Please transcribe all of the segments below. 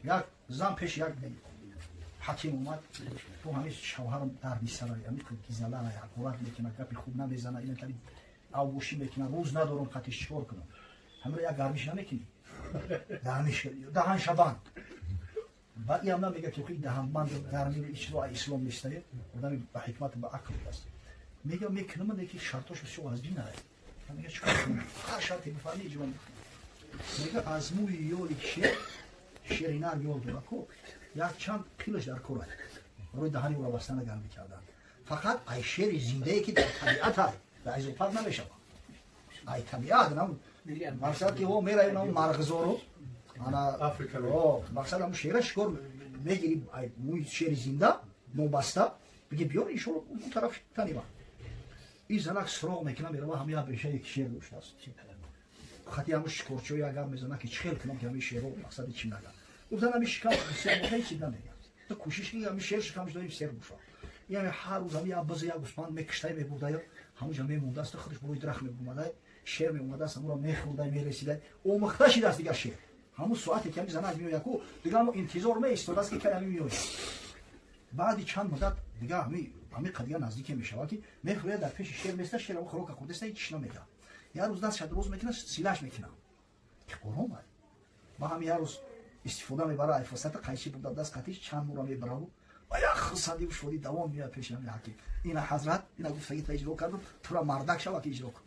Як зан пеш як ҳаким омад, ту ҳамин шавҳарам дарди сара, ҳамин гизалара ҳақорат мекунад, гапи хуб намезана, ина тари авбошӣ мекунад, рӯз надорам, қатиш чикор кунам? Ҳамиро як гармиш намекунӣ? Гармиш даҳан шабанд. Баъд иам намега, ки даҳанбанд гарми ичро ислом нестае, одами ба ҳикмат, ба ақл аст. Мега, мекунам, леки шартош бисёр вазбин ае. Мега, чикор кунам? Ҳар шарте бифармӣ, иҷро мекунам. Мега, аз мӯи ёли шер, шери нар ёл дора ку, як чанд қилаш дар кор ай барои даҳани ӯро бастана, гармӣ кардан. Фақат ай шери зиндае, ки дар табиат ай, дар изофат намешавад, ай табиат мақсад ки меравем нам марғзору ана мақсад ҳамун шера шикор мегири, ай мӯи шери зинда нобаста биги биёр, иншоалло он тараф танима. Ин занак суроғ мекунам, мерава, ҳамин як бешае ки шер доштааст, хати ҳамун шикорчиҳо агар мезанад, ки чӣ хел кунам, ки ҳамин шеро мақсади чӣ нагар. Гуфтан, ҳамин шикам сер боша, ҳеч чиз намегӯяд. Ту кӯшиш ки ҳамин шер шикамаш доим сер боша. Яъне ҳар рӯз ҳамин як биза, як гӯспанд мекиштай, мебурдаю, ҳамунҷа мемондааст, худаш болои дарахт мебурмадай, шер меомадааст, ҳамуро мехӯрдай, мересидай, омӯхта шидааст. Дигар шер ҳамун соате ки ҳамин занак меояд ку, дигар ҳамун интизор меистодааст, ки кай ҳамин меояд. Баъди чанд муддат дигар ҳамин қадига наздике мешавад, ки мехӯяд, дар пеши шер места, шер ҳамун хӯрока хӯрдаста, ҳеч чиз намегӯяд. Як рӯз дастша дроз мекунад, силаш мекунад, ки ором ай ба ҳамин. Як рӯз истифода мебара ай фурсата, қайчи бурда даст қатиш, чанд мура мебараву ва як хурсандиву шодӣ давом меояд пеши ҳамин ҳаким. Ина, ҳазрат, ина гуфтагита иҷро кардам, тура мардак шава, ки иҷро кун,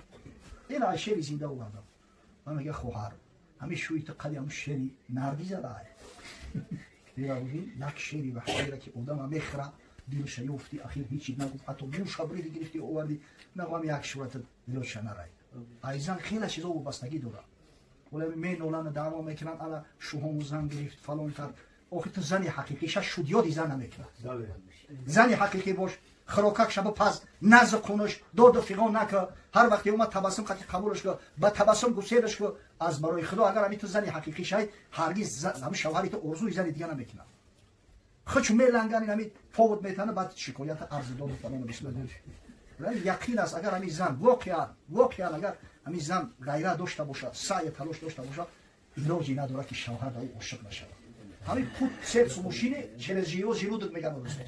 ина ай шери зинда овардам. Ва мега, хоҳар, ҳамин шӯи ту қади ҳамун шери нарди зада. Як шери ваҳшиера, ки одама мехӯра, дилша ёфти, ахир ҳечи нагуфт, ҳатто гӯша бриди, гирифти, оварди, нагӯ як шурата дилоша нарай. Айзан хеле чизо вобастагӣ дорад. Вале меноланд, даъво мекунанд, ала шуҳому зан гирифт, фалон кард. Охи ту зани ҳақиқиша шудёди зан намекунад. Зани ҳақиқӣ бош, хӯрокак шаба паз, назу қунуш, доду фиғон нака, ҳар вақте омад, табассум қати қабулаш ку, ба табассум гуселаш ку. Аз барои Худо, агар ҳами ту зани ҳақиқӣ шай, ҳаргиз ҳами шавҳари ту орзуи зани дига намекунад. Хучу меланган, ин ҳами повод метана, баъд шикоята, арзу доду фалону бисмилла. Яқин аст, агар ҳами зан воқеан, агар ҳамин зан ғайрат дошта бошад, саъю талош дошта бошад, илоҷе надорад, ки шавҳар ба ӯ ошиқ нашавад. Ҳамин путь сердцу мужчины через его желудок, мегӯянд рӯзо.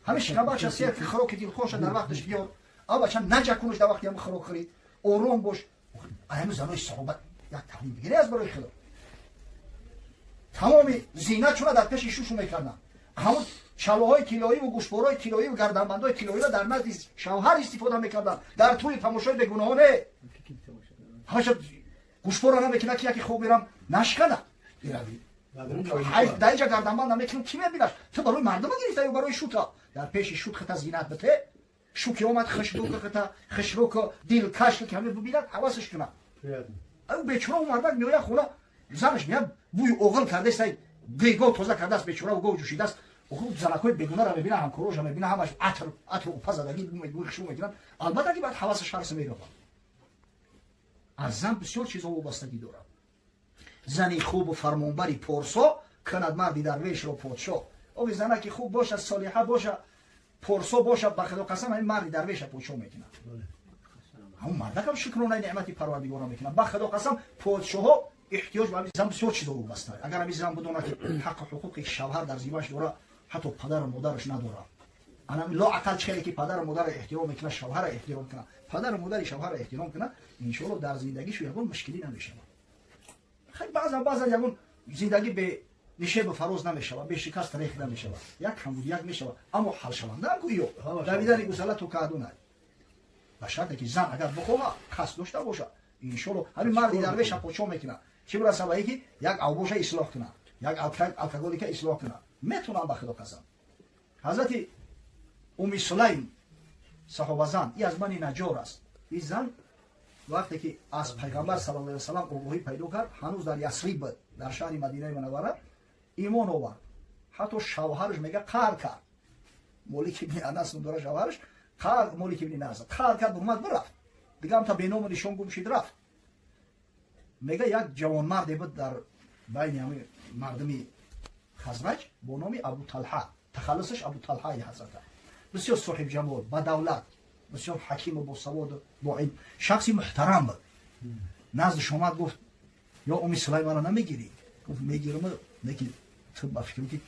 Ҳамин шикамбача сер, хӯроки дилхоша дар вақташ биёр, авбача наҷакунуш, дар вақти ҳамин хӯрок хӯрӣ, ором бош. Ҳамин занои саҳоба як таълим бигирӣ. Аз барои Худо, тамоми зинатшуна дар пеши шушу мекарданд. Ҳамун шалоҳои тиллоиву гӯшворҳои тиллоиву гарданбандҳои тиллоиро дар назди шавҳар истифода мекарданд, дар тӯи тамошои бегуноҳо не. Ҳамаша гӯшвора намекунад, ки яке хоб мерам нашкана. Дар инҷа гарданбанд намекунам, ки мебинаш? Ту барои мардума гирифта ё барои шута? Дар пеши шут хата зинат бите, шу ки омад, хушрӯ хата, хушрӯ дилкаш, ки ҳаме бибинад, ҳавасаш кунад. Ӯ бечора мардак меояд хона, занаш меяд, бӯи оғил кардааст, гӯ тоза кардааст, бечора гов ҷӯшидааст. Занакҳои бегунаро мебина, ҳамкороша мебина, ҳамаш атр атру упа задагӣ, бӯи хушрӯ мекунанд. Албатта, ки баъд ҳавасаш ҳарса меравад. Аз зан бисёр чизҳо вобастагӣ дорад. Зани хубу фармонбари порсо кунад марди дарвешро подшоҳ. Ови занаки хуб боша, солиҳа боша, порсо боша, ба Худо қасам, ҳамин марди дарвеша подшоҳ мекунад. Ҳамун мардакам шукронаи неъмати Парвардигорро мекунад. Ба Худо қасам, подшоҳо эҳтиёҷ ба ҳамин зан бисёр чизо вобаста. Агар ҳамин зан бидонад, ки ҳаққу ҳуқуқи шавҳар дар зимааш дора, ҳатто падару модараш надорад, анами лоақал чӣ хеле ки падару модарро эҳтиром мекунад, шавҳарро эҳтиром кунад, падару модари шавҳарро эҳтиром кунад, иншоалло дар зиндагишу ягон мушкилӣ намешавад. Хай, баъзан баъзан ягон зиндагӣ бе нишебу фароз намешавад, бе шикаст рех намешавад, як ҳамбуд як мешавад, аммо ҳалшаванда гӯё давидани гусала то каъдунай, ба шарте ки зан агар бихоҳа, қасд дошта бошад, иншоалло ҳамин марди дарвеша подшоҳ мекунад. Чӣ бураса ба ки як авбоша ислоҳ кунад, як алкоголика ислоҳ кунад, метунам, ба Худо қасам. Ҳазрати Уми Сулайм, саҳобазан, и аз Бани Наҷор аст. И зан вақте ки аз Пайғамбар саллаллоҳу алайҳи васалам огоҳӣ пайдо кард, ҳанӯз дар Ясриб, дар шаҳри Мадинаи Мунаввара, имон овард. Ҳатто шавҳараш, мега, қаҳр кард. Молик ибни Анас ном дора шавҳараш, қаҳр, Молик ибни Назр қаҳр кард, бурмад, бирафт, дига ҳамта беному нишон гум шид, рафт. Мега, як ҷавонмарде буд дар байни ҳами мардуми Хазраҷ бо номи Абу Талҳа, тахаллусаш Абу Талҳаи ҳазрата, бисёр соҳибҷамол, бадавлат, бисёр ҳакиму босаводу боилм, шахси муҳтарам буд. Наздиш омад, гуфт: «Ё Уми Сулайм, мара намегирӣ?» Гуфт: «Мегирам». Лекин ту ба фикру ки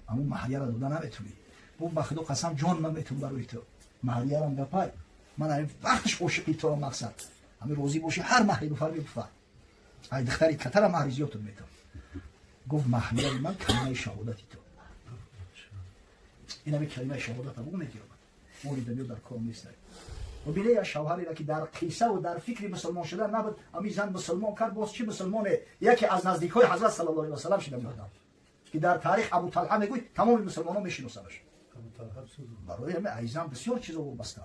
ҳамун маҳрияро дода наметунӣ. Гуфт, ба худо қасам, ҷон ман метун барои ту. Маҳриярам гапай. Ман ҳамин вақташ ошиқи туро мақсад. Ҳамин розӣ бошӣ, ҳар маҳри бифарми, бифар. Ай духтари катара маҳри зиёдтон метун. Гуфт, маҳрияи ман калимаи шаҳодати ту. Ин ҳамин калимаи шаҳодат абу мегирад. Моли дунё дар кор нест. Бубинед, як шавҳареро ки дар қиссаву дар фикри мусулмон шудан набуд, ҳамин зан мусулмон кард, боз чӣ мусулмоне, яке аз наздикҳои ҳазрат саллаллоҳу алайҳи васаллам шуда меодам, ки дар таърих Абу Талҳа мегӯй, тамоми мусулмонон мешиносанаш. Барои ҳамин ай зан бисёр чизо вобаста.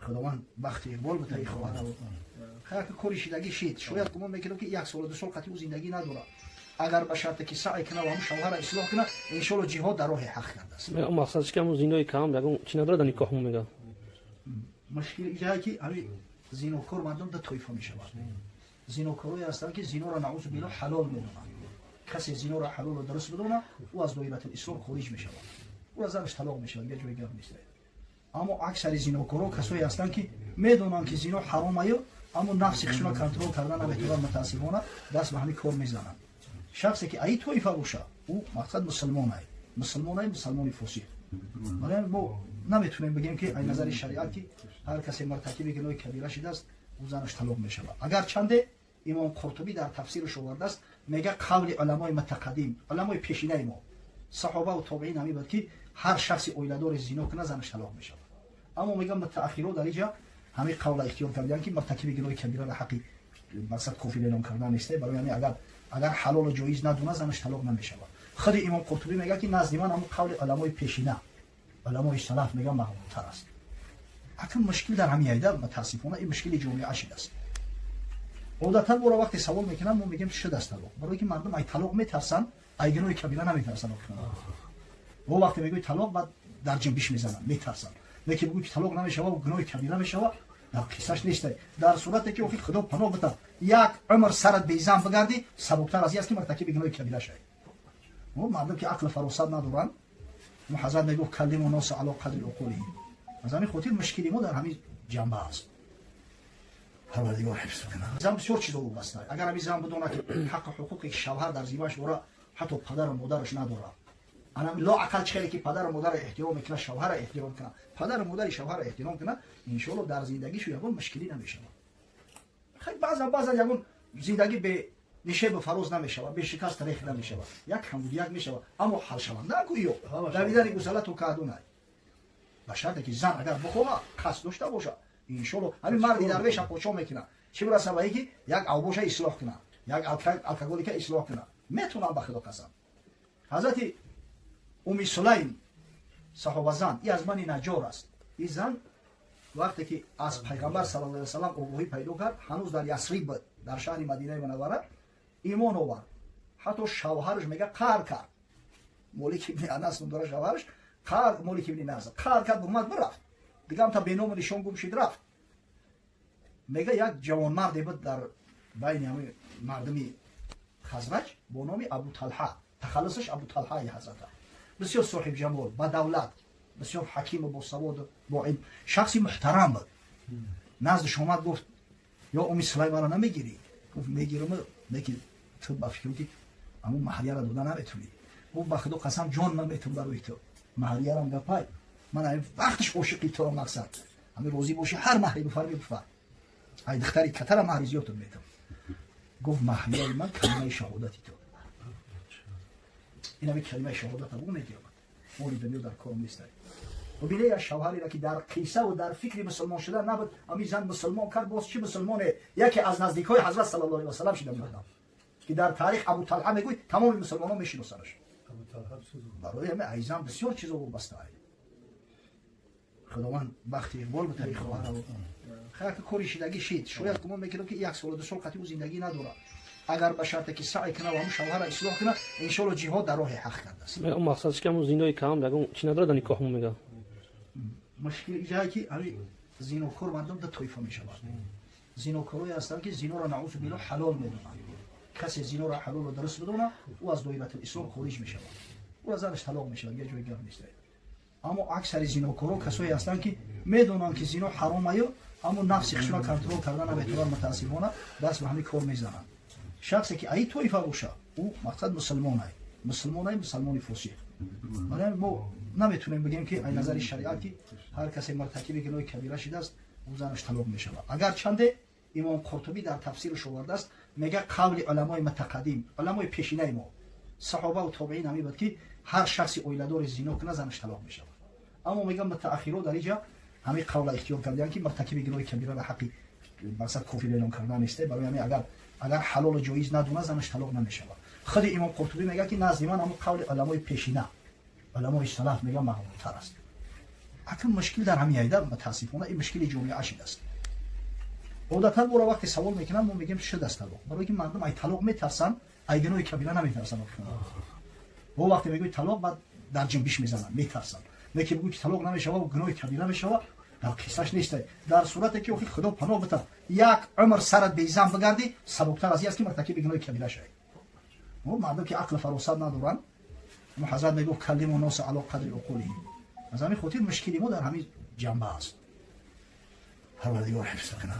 Худованд бахти иқбол битаи хоҳара. Хайр, кори шидагӣ шид. Шояд гумон мекунам, ки як солу 2 сол қатъи ӯ зиндагӣ надорад. Агар ба шарте ки саъй кунад ва ҳамун шавҳара ислоҳ кунад, иншоалло ҷиҳод дар роҳи ҳақ кардааст. Мақсадш ки ҳамун зинои кам ягон чи надорад дар никоҳ мега. Мушкил иҷае ки ҳамин зинокор мардум ду тоифа мешавад. Зинокорое ҳастанд, ки зиноро, наузу биллоҳ, ҳалол медонанд. Касе зиноро ҳалолу дуруст бидонад, ӯ аз доиратул ислом хориҷ мешавад, ӯ аз занаш талоқ мешавад, дигар ҷои гап нест. Аммо аксари зинокоро касое ҳастанд, ки медонанд, ки зино ҳаромаю, аммо нафси худшона контрол кардан наметавонанд, мутаассифона даст ба ҳамин кор мезананд. Шахсе ки аи тоифа боша, ӯ мақсад мусулмонай, мусулмонай, мусулмони фосиқ. Барои мо наметунем бигем, ки ай назари шариат ки ҳар касе мартакиби гуноҳи кабира шидааст, ӯ занаш талоқ мешавад. Агар чанде имом Қуртубӣ дар тафсираш овардааст, мега қавли уламои мутақаддим, уламои пешинаи мо, саҳобаву тобеин, ҳамин буд, ки ҳар шахси оиладоре зино кунад, занаш талоқ мешавад. Аммо мегам, мутааххиро дар иҷа ҳамин қавла ихтиёр кардианд, ки мартакиби гуноҳи кабирара ҳаққи мақсад кофир эълон кардан нест. Барои ҳамин агар ҳалолу ҷоиз надонад, занаш талоқ намешавад. Худи имом Қуртубӣ мегӯяд, ки назди ман ҳамун қавли уламои пешина, уламои салаф, мегӯяд, мақбултар аст. Акн мушкил дар ҳамин айда, мутаассифона ин мушкили ҷомеа шидааст. Одатан моро вақте савол мекунанд, мо мегӯем, шудааст талоқ, барое ки мардум ай талоқ метарсанд, ай гуноҳи кабира наметарсанд. Во вақте мегӯи талоқ, баъд дар ҷинбиш мезананд, метарсанд. Лекин бигӯй, ки талоқ намешава, гуноҳи кабира мешава, дар қиссаш нест. Дар сурате ки охир худо паноҳ бита, як умр сарат безан бигардӣ, сабуктар аз ин аст, ки мартакиби гуноҳи кабира шавӣ. Мардум ки ақлу фаросат надоранд, мо ҳазрат мегуфт: كلموا الناس على قدر عقولهم. Аз ҳамин хотир мушкили мо дар ҳамин ҷанба аст. Парвардигор ҳифз кунад. Зан бисёр чизо вобаста. Агар ҳамин зан бидонад, ки ҳаққу ҳуқуқи шавҳар дар зимааш дора, ҳатто падару модараш надорад, ана лоақал чӣ хеле ки падару модарро эҳтиром мекунад, шавҳарро эҳтиром кунад, падару модари шавҳарро эҳтиром кунад, иншоалло дар зиндагишу ягон мушкилӣ намешавад. Баъзан баъзан ягон зиндагӣ бе нишебу фароз намешавад, бе шикаст рех намешавад, як ҳамдудияк мешавад, аммо ҳалшаванда гӯё давидани гусала то каъдунай, ба шарте ки зан агар бихоҳад, қасд дошта бошад, иншоалло ҳамин марди дарвеша почо мекунад, чӣ бираса ба ки як авбоша ислоҳ кунад, як алкоголика ислоҳ кунад, метавонам, ба худо қасам. Ҳазрати Уми Сулайм, саҳобазан, и аз Бани Наҷор аст. И зан вақте ки аз пайғамбар саллаллоҳу алайҳи васаллам огоҳӣ пайдо кард, ҳанӯз дар Ясриб буд, дар шаҳри Мадинаи Мунаввара, имон овард. Ҳатто шавҳараш, мега, қаҳр кард. Молик ибни Анас ном дора шавҳараш, қаҳр, Молик ибни Назр қаҳр кард, бурмад, бирафт, дигам та беному нишон гум шид, рафт. Мега, як ҷавонмарде буд дар байни ҳами мардуми Хазраҷ бо номи Абу Талҳа, тахаллусаш Абу Талҳаи ҳазрата, бисёр соҳибҷамол, ба давлат, бисёр ҳакиму босаводу бо илм, шахси муҳтарам буд. Наздиш омад, гуфт: «Ё Уми Сулайм, маро намегирӣ?» Гуфт: «Мегирам, лекин ту ба фикру ки ҳамун маҳрияро дода наметунӣ». Гуфт: «Ба худо қасам, ҷон ман метун барои ту. Маҳриярам гапай. Ман ҳамин вақташ ошиқи туро мақсад. Ҳамин розӣ бошӣ, ҳар маҳри бифарми, бифар. Ай духтари катара маҳри зиёдтон метам». Гуфт: «Маҳрияи ман калимаи шаҳодати ту». Ин ҳамин калимаи шаҳодат абу мегирад. Моли дунё дар кор нест. Бубинед, як шавҳареро ки дар қиссаву дар фикри мусулмон шудан набуд, ҳамин зан мусулмон кард, боз чӣ мусулмоне, яке аз наздикҳои ҳазрат саллаллоҳу алайҳи васаллам шуда меодам, ки дар таърих Абу Талҳа мегӯй, тамоми мусулмонон мешиносанаш. Барои ҳамин ай зан бисёр чизо вобаста. Худованд бахти иқбол битаи хоҳара. Хайр, кори шидагӣ шид. Шояд гумон мекунам, ки як солу 2 сол қатъи ӯ зиндагӣ надорад. Агар ба шарте ки саъй кунад ва ҳамун шавҳарро ислоҳ кунад, иншоалло ҷиҳод дар роҳи ҳақ кардааст. Мақсадш ки ҳамун зинои кам ягон чи надорад дар никоҳ мега. Мушкил иҷае ки ҳамин зинокор мардум ду тоифа мешавад. Зинокорое ҳастанд, ки зиноро, наузу биллоҳ, ҳалол медонанд. Касе зиноро ҳалолу дуруст бидонад, ӯ аз доиратул ислом хориҷ мешавад, ӯ аз занаш талоқ мешавад, дигар ҷои гап нест. Аммо аксари зинокоро касое ҳастанд, ки медонанд, ки зино ҳаромаю, аммо нафси худшона контрол кардан наметавонанд, мутаассифона даст ба ҳамин кор мезананд. Шахсе ки аи тоифа боша, ӯ Ӯ мақсад мусулмонай, мусулмонай, мусулмони фосиқ. Барои мо наметунем бигем, ки ай назари шариат ки ҳар касе мартакиби гуноҳи кабира шидааст, ӯ занаш талоқ мешавад. Агар чанде имом Қуртубӣ дар тафсираш овардааст, мега қавли уламои мутақаддим, уламои пешинаи мо, саҳоба ва тобеин ҳамин буд, ки ҳар шахси оиладори зино кунад, занаш талоқ мешавад. Аммо мегам, мутааххиро дар иҷа ҳамин қавла ихтиёр кардианд, ки мартакиби гуноҳи кабирара ҳаққи мақсад кофир эълон кардан нест. Барои ҳамин агар ҳалолу ҷоиз надонад, занаш талоқ намешавад. Худи имом Қуртубӣ мегӯяд, ки назди ман ҳамун қавли уламои пешина, уламои салаф, мегӯяд, мақбултар аст. Акн мушкил дар ҳамин айда, мутаассифона, ин мушкили ҷомеа шидааст. Одатан моро вақте савол мекунанд, мо мегӯем, шудааст талоқ, барои ки мардум ай талоқ метарсанд, ай гуноҳи кабира наметарсанд. Бо вақте мегӯи талоқ, баъд дар ҷунбиш мезананд, метарсанд. Лекин бигӯ, ки талоқ намешава, гуноҳи кабира мешава, дар қиссаш нест. Дар сурате ки охи худо паноҳ бита, як умр сарат безан бигардӣ, сабуктар аз ин аст, ки мартакиби гуноҳи кабира шавӣ. Мардум ки ақли фаросат надоранд, ҳазрат мегуфт: كلموا الناس على قدر عقولهم. Аз ҳамин хотир мушкили мо дар ҳамин ҷанба аст. Парвардигор ҳифз кунад.